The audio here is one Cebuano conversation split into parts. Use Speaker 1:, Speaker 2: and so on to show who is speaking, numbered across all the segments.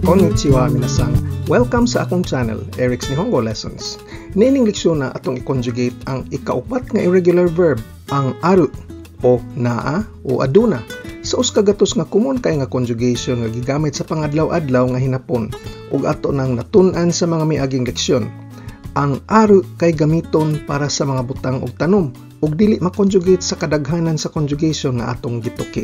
Speaker 1: Konnichiwa, minasan. Welcome sa akong channel, Eric's Nihongo Lessons. Niining leksyon na atong i-conjugate ang ikaupat nga irregular verb, ang aru o naa o aduna, sa usa ka gatos nga common kay nga conjugation nga gigamit sa pangadlaw-adlaw nga hinapon ug ato nang natun-an sa mga miaging leksyon. Ang aru kay gamiton para sa mga butang ug tanom ug dili ma-conjugate sa kadaghanan sa conjugation nga atong gituki.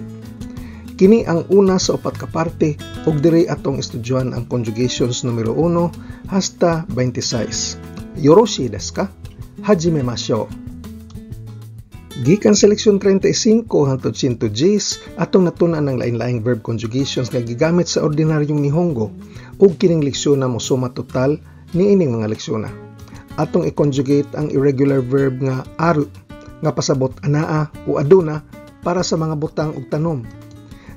Speaker 1: Kini ang una sa upat ka parte ug diri atong estudyuhan ang conjugations numero 1 hasta 26. Yoroshi desu ka? Hajime mashou. Gikan sa leksyon 35 hangtod 110, atong natun-an ang lain-laing verb conjugations nga gigamit sa ordinaryong Nihongo ug kining leksyon na mosuma total niining mga leksyon. Atong i-conjugate ang irregular verb nga aru nga pasabot anaa o aduna para sa mga butang ug tanom.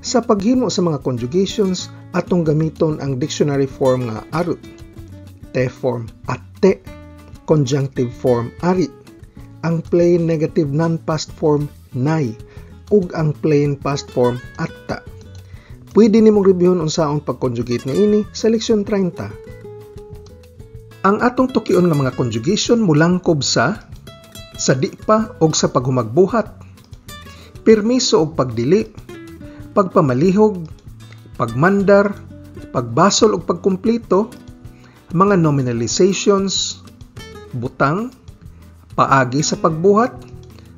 Speaker 1: Sa paghimo sa mga conjugations, atong gamiton ang dictionary form nga aru, te form atte, conjunctive form ari, ang plain negative non-past form nai, ug ang plain past form atta. Pwede nimong reviewon unsaon pag-conjugate niini sa leksyon 30. Ang atong tukion nga mga conjugation mulangkob sa di pa og sa paghumagbuhat, permiso og pagdili, pagpamalihog, pagmandar, pagbasol og pagkumpleto, mga nominalizations, butang, paagi sa pagbuhat,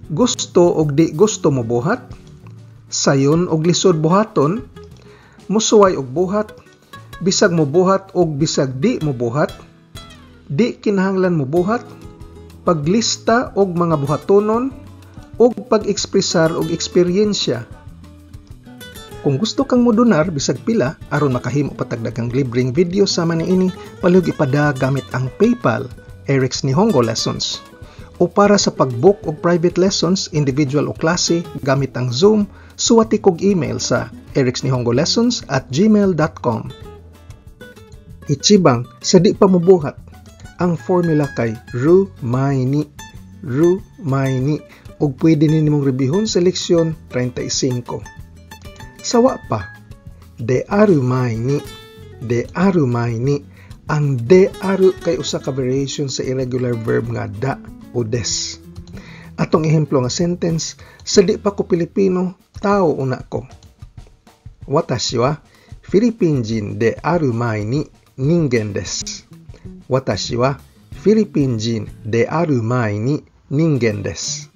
Speaker 1: gusto og di gusto mobuhat, sayon og lisod buhaton, musuway og buhat, bisag mobuhat og bisag di mobuhat, di kinahanglan mobuhat, paglista og mga buhatonon, ug pag-ekspresar og eksperyensya. Kung gusto kang modonar bisag pila aron makahimo pa tag daghang libreng video sama niini, palihog ipada gamit ang PayPal, Eric's Nihongo Lessons. O para sa pag-book og private lessons, individual o klase, gamit ang Zoom, suwati kog email sa ericsnihongolessons@gmail.com. Ichiban, sa di pa mobuhat. Ang formula kay ru mai ni, ru mai ni, ug pwede ni nimong rebihon sa leksyon 35. Sa wa pa, de aru mai ni, de aru mai ni. Ang de aru kay usa ka variation sa irregular verb nga da o des. Atong ehemplo nga sentence, sa di pa ko Pilipino, tao una ko. Watashi wa Filipinjin de aru mai ni ningen desu. Watashi wa Filipinjin de aru mai ni ningen desu.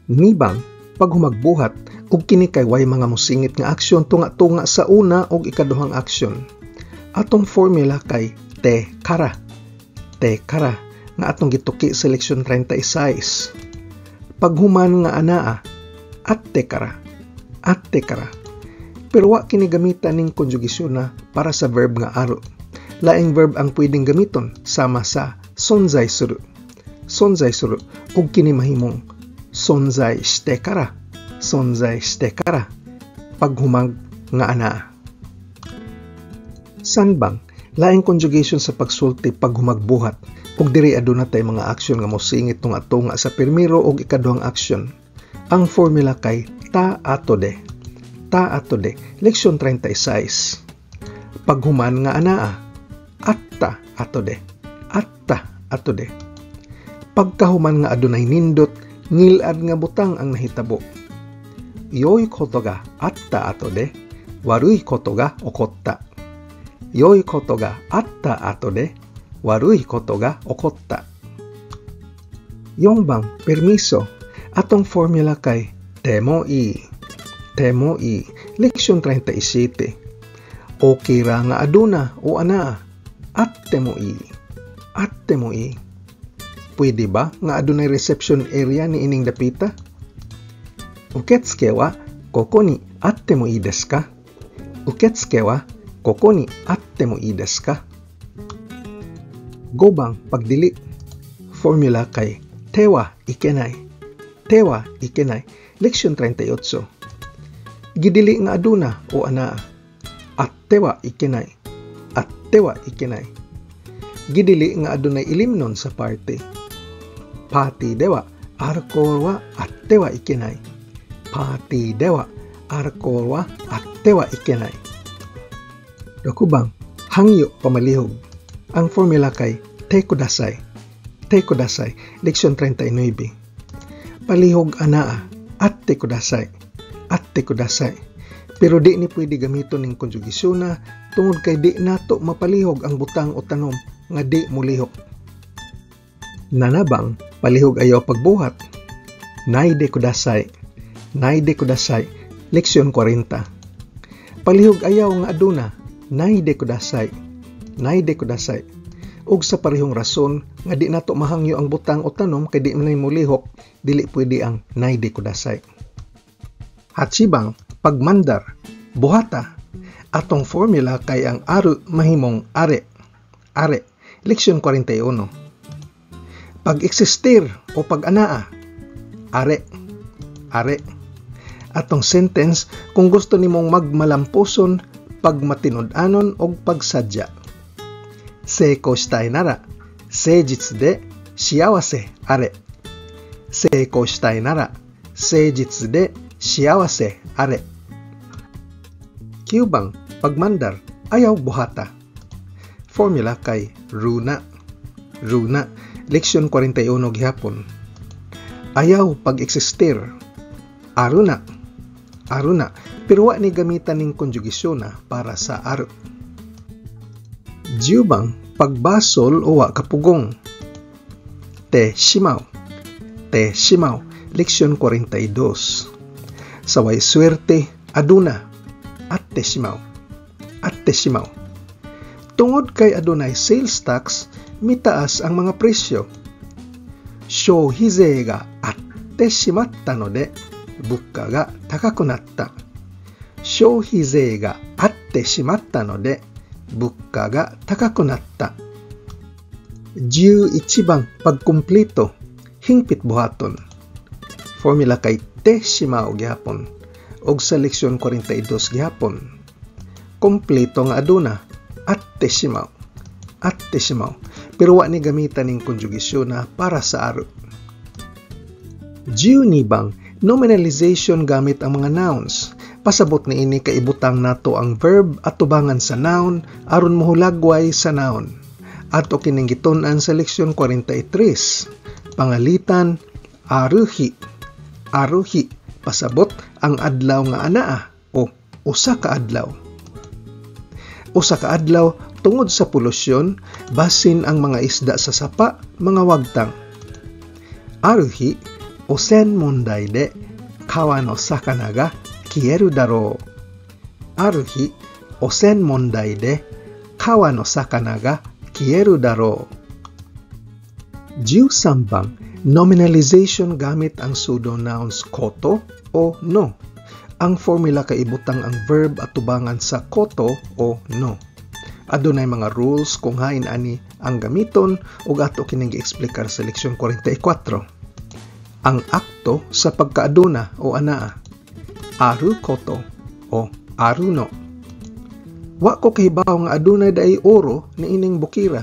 Speaker 1: Nibang, paghumagbuhat, ug kini kay way mga musingit nga aksyon tunga-tunga sa una ug ikaduhang aksyon. Atong formula kay te kara. Te kara nga atong gituki sa leksyon 36. Paghuman nga anaa, atte kara. Atte kara. Pero wa kini gamitan ning konjugasyon na para sa verb nga aru. Laing verb ang pwedeng gamiton sama sa sonzai suru. Sonzai suru ug kini mahimong sonzai shite kara. Sonzai shite kara. Paghumag nga anaa. Sanbang, laing conjugation sa pagsulti paghumagbuhat ug diri aduna tay mga aksyon nga mosingit tunga-tunga sa primero ug ikaduhang aksyon. Ang formula kay ta ato de. Ta ato de, leksyon 36. Paghuman nga anaa, atta ato de. Atta ato de. Pagkahuman nga adunay nindot, ngilad nga butang ang nahitabo. Yoi koto ga atta ato de, warui koto ga okotta. Yoi koto ga atta ato de, warui koto ga okotta. Yongbang, permiso. Atong formula kay temo i. Temo i. Leksyon 37. Okay ra nga aduna o anaa. Atte mo i. Atte mo i. Pwede ba nga adunay reception area ni ining dapita? Uketsuke wa koko ni atte mo ii desu ka? Uketsuke wa koko ni atte mo ii desu ka? Gobang, pagdili. Formula kay te wa ikenai. Te wa ikenai. Leksyon 38. Gidili nga aduna o anaa. Atte wa ikenai. Atte wa ikenai. Gidili nga adunay ilimnon sa party. Party de wa alcohol wa atte wa ikenai. Party de wa alcohol wa atte wa ikenai. Rokubang, hangyo pamalihog. Ang formula kay te kudasai. Te kudasai, leksyon 39. Palihog anaa, atte kudasai. Atte kudasai. Pero di ni pwede gamiton ning konjugasyon na tungod kay di nato mapalihog ang butang o tanom nga di mulihok. Nanabang, palihog ayaw pagbuhat. Naide kudasai. Naide kudasai. Leksyon 40. Palihog ayaw nga aduna. Naide kudasai. Naide kudasai. Ug sa parehong rason nga di nato mahangyo ang butang o tanom kay di man mulihok, dili pwede ang naide kudasai. Hachibang, pagmandar, buhata. Atong formula kay ang aru mahimong are. Are. Leksyon 41. Pag-existir o pag-anaa, are. Are. Atong sentence kung gusto nimong magmalampuson, pagmatinud-anon og pagsadya. Seiko shitai nara, seijitsu de shiawase are. Seiko shitai nara, seijitsu de shiawase are. Kyubang, pagmandar, ayaw buhata. Formula kay runa. Runa, leksyon 41 gihapon. Ayaw pag-existir. Aruna. Aruna, pero wa ni gamitan ning konjugasyon na para sa aru. Jubang, pagbasol o wa kapugong. Te shimaw. Te shimaw, leksyon 42. Sa way swerte, aduna. Atte shimaw. Atte shimaw. Tungod kay adunay sales tax, mitaas ang mga presyo. Shohizei ga atte shimatta node, bukka ga takaku natta. Shohizei ga atte shimatta node, bukka ga takaku natta. 11 bang pagkumpleto, hingpit buhaton. Formula kay te shimao gihapon og sa leksyon 42 gihapon. Kompleto nga aduna, atte shimao. Atte shimao. Pero wa ni gamitan ning konjugasyon na para sa aru. 12 bang nominalization gamit ang mga nouns. Pasabot ni ini kay ibutang nato ang verb at tubangan sa noun aron mohulagway sa noun. Ato kining gitun-an sa leksyon 43. Pangalitan aruhi. Aruhi pasabot ang adlaw nga anaa o usa ka adlaw. Usa ka adlaw tungod sa polusyon basin ang mga isda sa sapa mga wagtang. Aruhi osen mondai de kawa no sakana ga kieru daro. Aruhi osen mondai de kawa no sakana ga kieru daro. 13 bang nominalization gamit ang pseudonouns koto o no. Ang formula kay ibutang ang verb at tubangan sa koto o no. Adunay mga rules kung hain ani ang gamiton ug ato kining gieksplikar sa leksyon 44. Ang akto sa pagkaaduna o anaa. Aru koto o aru no. Wa ko kahibaw nga adunay daay oro niining bukira.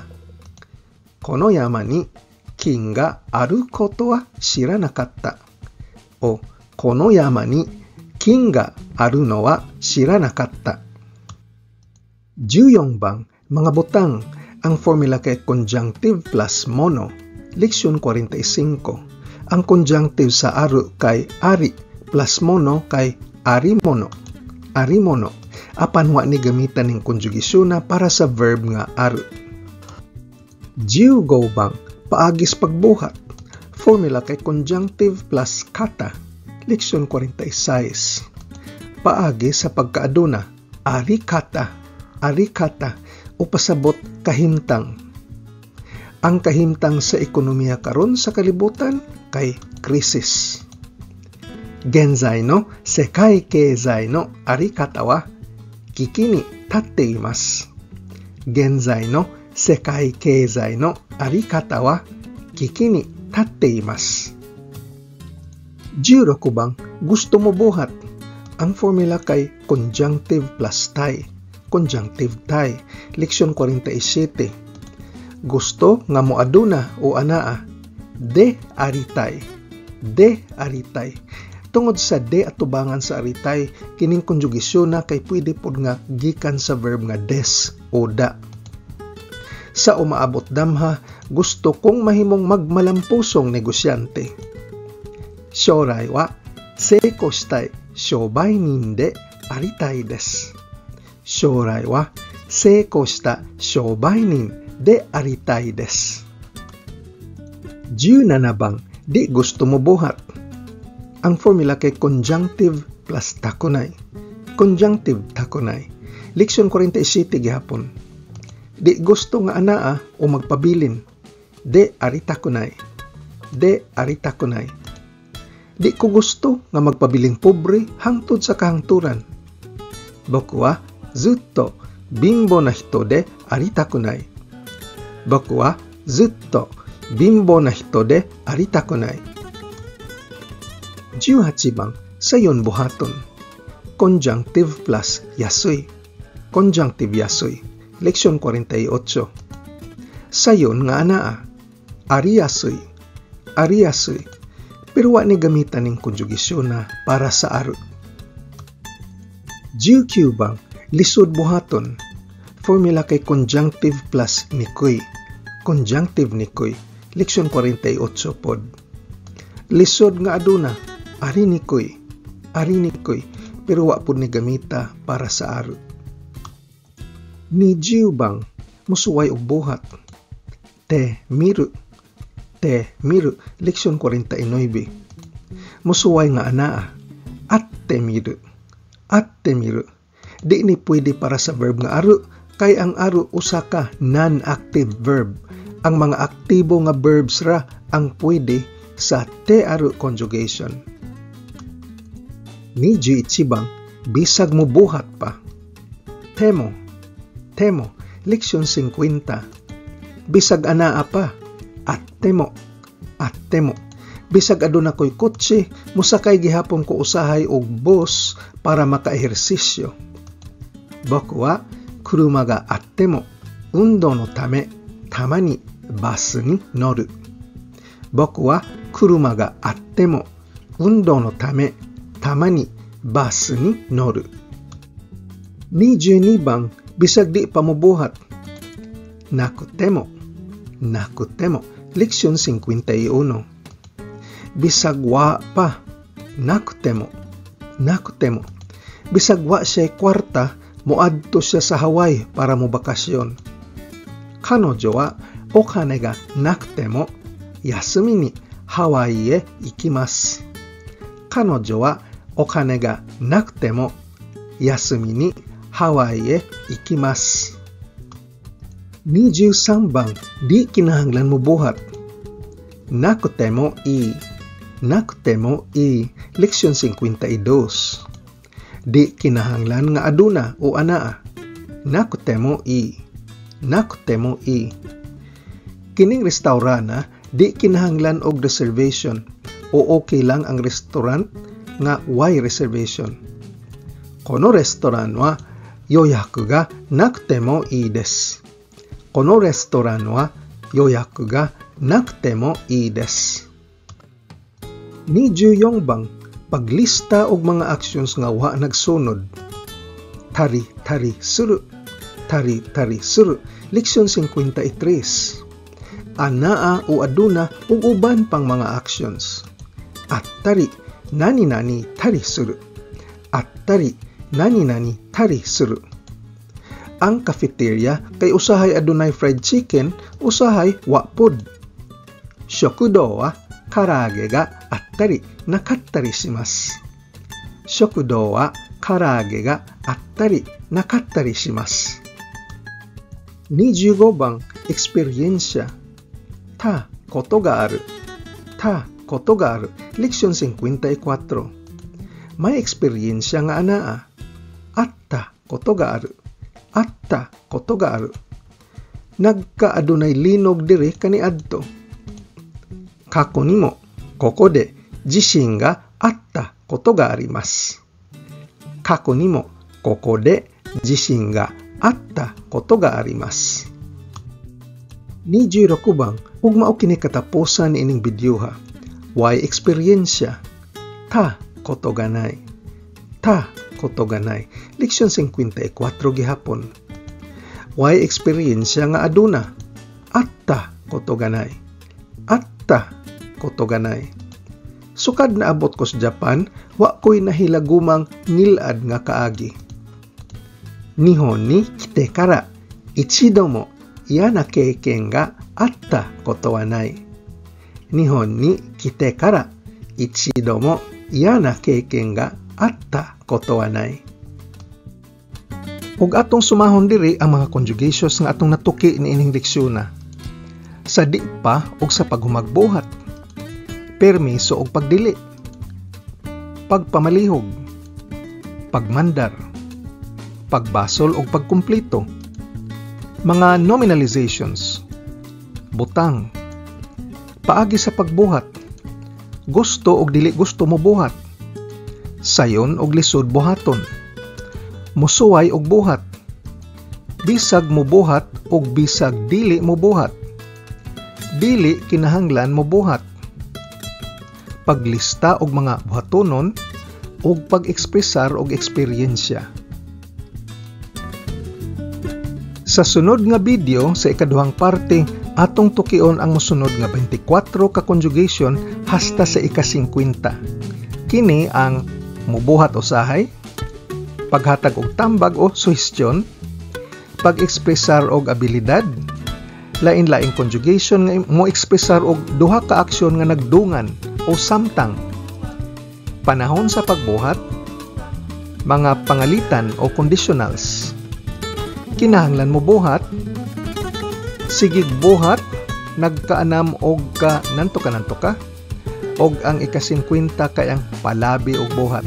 Speaker 1: Kono yama ni kin ga aru koto wa shiranakatta. O kono yama ni kin ga aru no wa shiranakatta. 14 bang mga butang, ang formula kay conjunctive plus mono. Leksyon 45. Ang conjunctive sa aru kay ari plus mono kay arimono. Arimono. Apan wa ni gamitan ning konjugasyon na para sa verb nga aru. 15 bang paagis pagbuhat. Formula kay conjunctive plus kata. Leksyon 46. Paagi sa pagkaaduna, arikata, arikata o pasabot kahimtang. Ang kahimtang sa ekonomiya karon sa kalibutan kay krisis. Genzai no sekai keizai no arikata wa kiki ni tatte imasu. Genzai no sekai keizai no arikata wa kiki ni tatte imasu. 16 bang gusto mo buhat. Ang formula kay conjunctive plus tai. Conjunctive tai. Leksyon 47. Gusto nga moaduna o anaa. De aritay. De aritay. Tungod sa de atubangan sa aritay, kining konjugasyon na kay pwede pod nga gikan sa verb nga des o da. Sa umaabot damha, gusto kong mahimong magmalampusong negosyante. Shorai wa seiko shitai shoubai-nin de aritai desu. Shorai wa seiko shita shoubai-nin de aritai desu. 17 bang, di gusto mo buhat. Ang formula kay conjunctive plus takunay. Conjunctive takunay. Leksyon 47 gihapon. Di gusto nga anaa o magpabilin. De aritakunay. De aritakunay. Di ko gusto nga magpabiling pobre hangtod sa kahangturan. Boku wa zutto binbo na hito de aritakunai. Boku wa zutto binbo na hito de aritakunai. 18 bang, sayon buhaton. Conjunctive plus yasui. Conjunctive yasui. Leksyon 48. Sayon nga anaa. Ariyasui. Ariyasui. Pero wa ni gamitan ning konjugasyon na para sa aru. 19 bang, lisod buhaton. Formula kay conjunctive plus nikoy. Conjunctive nikoy. Leksyon 48 pod. Lisod nga aduna. Ari nikoy. Ari nikoy. Pero wa pod ni gamita para sa aru. 20 bang, musuway og buhat. Te miru. Te miru. Leksyon 49. Musuway nga anaa. Atte miru. Atte miru. Di ni pwede para sa verb nga aru, kay ang aru usa ka non-active verb. Ang mga aktibo nga verbs ra ang pwede sa te aru conjugation. 21 bang, bisag mo buhat pa. Temo. Temo. Leksyon 50. Bisag anaa pa. Attemo. Attemo. Bisag aduna ko'y kotse, mosakay gihapon ko usahay og bus para makaehersisyo. Boku wa kuruma ga atte mo undo no tame tama ni basu ni noru. Boku wa kuruma ga atte mo undo no tame tama ni basu ni noru. 22 bang, bisag di pa mobuhat. Nakutemo. Nakutemo. Leksyon 51. Bisag wa pa. Nakutemo. Nakutemo. Bisag wa siya kwarta, moadto siya sa Hawaii para mo bakasyon. Kanojo wa okane ga nakutemo yasumi ni Hawaii e ikimasu. Kanojo wa okane ga nakutemo yasumi ni Hawaii e ikimasu. 23 bang, di kinahanglan mo buhat. Nakutemo i. Nakutemo i. Leksyon 52. Di kinahanglan nga aduna o anaa. Nakutemo i. Nakutemo i. Kining restaurana, di kinahanglan og reservation o okay lang ang restaurant nga way reservation. Kono restaurant wa yoyaku ga nakute mo ii desu. Kono restaurant wa yoyaku ga nakute mo ii desu. 24 bang, paglista og mga actions nga wa nagsunod. Tari tari suru. Tari tari suru. Leksyon 53. Anaa o aduna ug uban pang mga actions. Attari nani nani tari suru. Attari nani nani tari suru. Ang cafeteria kay usahay adunay fried chicken, usahay wa pod. Shokudo wa karaage ga attari nakattari shimasu. Shokudo wa karaage ga attari nakattari shimasu. 25 bang, eksperyensya. Ta koto ga aru. Ta koto ga aru. Leksyon 54. May eksperyensya nga anaa. Atta koto ga aru. Atta koto ga aru. Nagkaadunay linog diri kaniadto. Kako ni mo koko de jishin ga atta koto ga arimasu. Kako ni mo koko de jishin ga atta koto ga arimasu. 26 bang, ug mao kini katapusan ining video ha. Way eksperyensya. Ta Koto ga nai. Ta koto ga nai. Leksyon 54 gihapon. Way eksperyensya nga aduna. Atta koto ga nai. Atta koto ga nai. Sukad naabot ko sa Japan, wa ko'y nahilagumang ngilad nga kaagi. Nihon ni kite kara ichido mo iya na keiken ga atta koto wa nai. Nihon ni kite kara ichido mo iya na keiken ga atta koto wa nai. Ug atong sumahon diri ang mga conjugations nga atong natuki niining leksyon. Sa di pa ug sa paghumagbuhat. Permiso og pagdili. Pagpamalihog. Pagmandar. Pagbasol og pagkumpleto. Mga nominalizations. Butang. Paagi sa pagbuhat. Gusto og dili gusto mo buhat. Sayon og lisod buhaton. Musuway og buhat. Bisag mobuhat og bisag dili mobuhat. Dili kinahanglan mobuhat. Paglista og mga buhatonon ug pag-ekspresar og eksperyensya. Sa sunod nga video sa ikaduhang parte, atong tukion ang mosunod nga 24 ka conjugation hasta sa ika-50. Kini ang mubuhat usahay, paghatag og tambag o suhestyon, pag-ekspresar og abilidad, lain-laing conjugation nga mo ekspresar og duha ka aksyon nga nagdungan o samtang, panahon sa pagbuhat, mga pangalitan o conditionals, kinahanglan mo buhat, sigig buhat, nagkaanam og ka nanto ka nanto ka, og ang ika-50 kay ang palabi og buhat.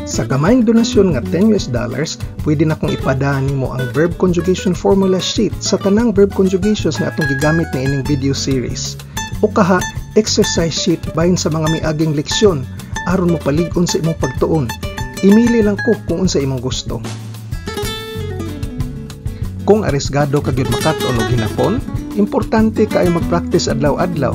Speaker 1: Sa gamayng donasyon nga $10 US, pwede na kong ipadaan nimo ang verb conjugation formula sheet sa tanang verb conjugations nga atong gigamit niining video series. O kaha exercise sheet bahin sa mga miaging leksyon aron mo palig-on sa imong pagtuon. Imili lang ko kung unsa imong gusto. Kung arisgado ka gyud makat-on og hinapon, importante kaayo mag-practice adlaw-adlaw.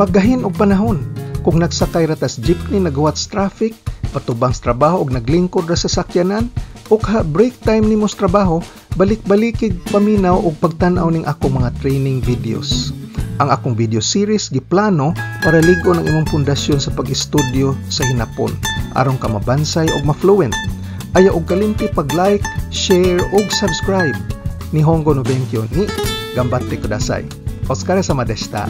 Speaker 1: Paggahin og panahon. Kung nagsakay ra tas jeepney naghuwat sa traffic, patubang sa trabaho og naglingkod ra sa sakyanan, o kaha break time nimo sa trabaho, balik-balikig paminaw og pagtan-aw ning akong mga training videos. Ang akong video series giplano para lig-on ang imong pundasyon sa pag-estudyo sa hinapon aron ka mabansay og ma-fluent. Ayaw og kalimti pag-like, share og subscribe. Nihongo no benkyo ni ganbatte kudasai. Otsukaresama deshita.